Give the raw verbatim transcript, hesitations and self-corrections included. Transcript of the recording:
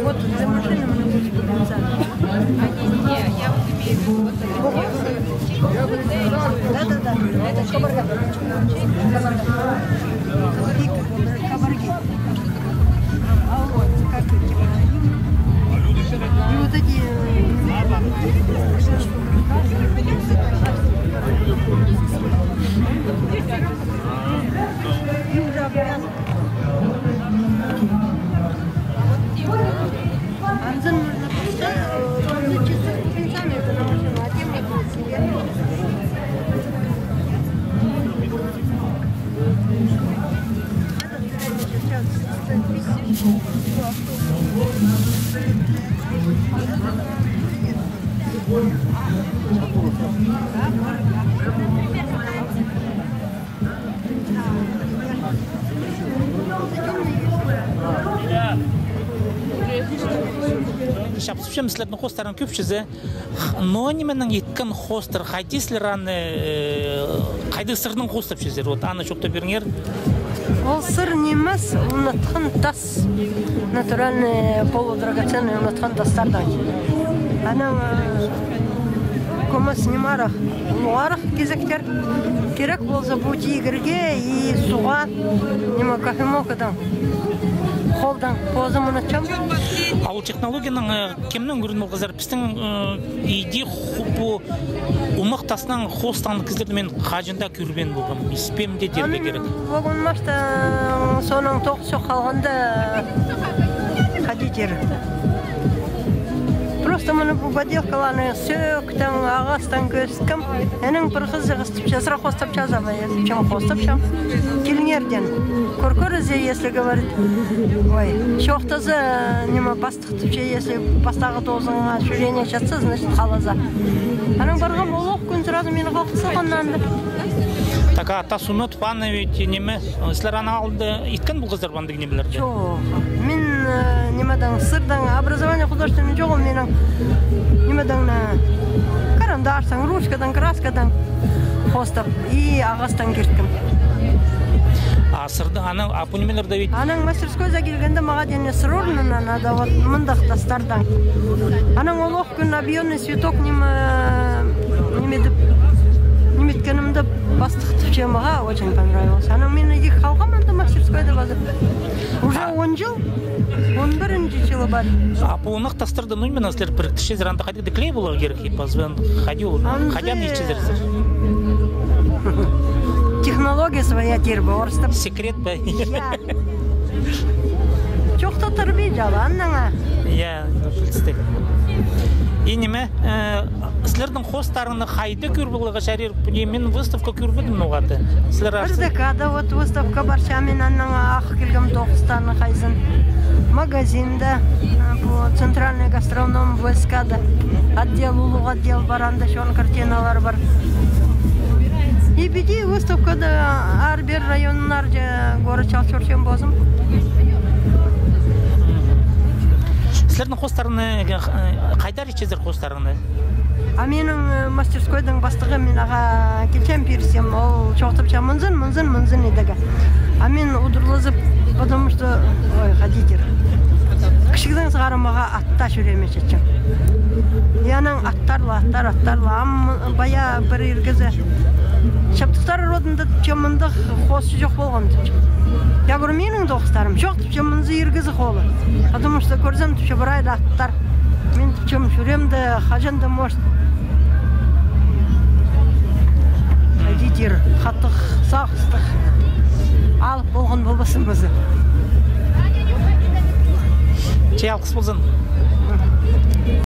Вот для машины мы будем купить. Они, не, я вот имею в виду, вот это. Да, да, да. Это кабарга. Кабарга. Кабарги. А вот, как эти, и вот эти, э, и уже обвязаны. Анзын можно просто, э, чисто купить сами эту машину, а тем не себе. Чапсыпчам сірернің хоостарың кӧп чізе. Но нименең иткен хоостар, хайди сірер аны, э, хайди сірернің хоостапчазар? Вот аны чоохтап пиріңер. Ол сір нимес, ундатхан тас. Натуральный полудрагоценный ундатхан тастардаң. Анаң, э, кӧмес нимарах, улуғарах кизектер. Кирек полза, пу тигірге и суға, ниме, кофемолкадаң, холдаң позым ундатчам. А ол технологияның, э, кемнең ӱгреніп алғазар? Пістің, э, иди ху-, пу умах тастаң хоостаан кізілерні мин хаҷан даа кӧрбеен полғам. Испеем дее тирге кирек. Аны пӱӱн махта, э, соонаң тоғыс чох халғанда, хайди тир. Просто мына пу поделкаларны сӧӧктең, ағастаң кӧзіткем. Анаң пір хызығ тіпче, сірер хоостапчазар ба? Я тіпчем, хоостапчам. Киліңер теен. Кӧр, кӧрзе, если говорит. Ой, чоохтаза, ниме, пастых тіпче, если пастағы тоғызыңа ощущение чатса, значит, халаза. Анаң парғам, ол ох кӱн сразу мині халғап салғаннар. Так, а тас ундатып, аны ведь, ниме, сірер аны алда иткен полғазар ба андағ нимелерні? Чох. Мин, э, нимедең, сірдең, образование художественный чоғыл минің. Нимедең, на, карандаштаң, ручкадаң, краскадаң хоостап и ағастаң кирткем. А сірерде, анаң, а пу нимелерде ведь? Анаң мастерскойзар килгенде, мағаа теен, сірер орнына надо, вот, мындағ тастардаң. Анаң ол ох кӱн объёмный цветок ниме, ниме тіп, ниме иткенімде пастых тіпче, мағаа очень понравилось. Анаң мин иди халғам анда мастерскойда пазып. Уже он чыл, он пірінҷі чылы пар. А пу ынағ тастарны, ну, именно сірер піріктірчезер, анда хайдағ-да клей поларға кирек, и пазбан, хайди ол, хайди аны итчезер сірер? Технология своя тир бе, орыстап. Секрет пе? Я. Чоохтаттырбинчам аннаң. Я, ну, пілдістіг. И ниме, э, сірернің хоостарыңны хайда кӧр поларға чарир? Мин выставка кӧрбедім ноға-да. Сірер арса. Р Д К-да вот выставка парча, мин аннаң ах килгем тоғыстарны хайзын. Магазинда, э, пу центральный гастроном В С К-да. Отдел, улуғ отдел пар, анда чон картиналар пар. И піди выставкада ар-пеер районнарда городча ал чӧрчем позым. Сірернің хоостарыңны, э, хайдар итчезер хоостарыңны? А минің, э, мастерскойдың пастығы, мин ағаа килчем, пирсем, ол чоохтапча, мынзын, мынзын, мынзын идерге. А мин удурлазып, потому что, ой, хайди тир. Кічігдең сығара мағаа атта чӱрееме чатчаң. И анаң аттарла, аттар, аттарла. Ам пая пір ир кізі: «Чаптыхтар родында, тіпче, мындағ хоосчы чох полған», — тіпче. Я говорю: «Минің тоғыстарым чох, — тіпче, — мынзы ир кізі холы. Потому что кӧрзем, — тіпче, — прайда аттар». Мин тіпчем, чӱреем дее, хаҷан даа, может, хайди тир, хатығ сағыстығ алып полған полбаспын ба. Че, алғыс ползын.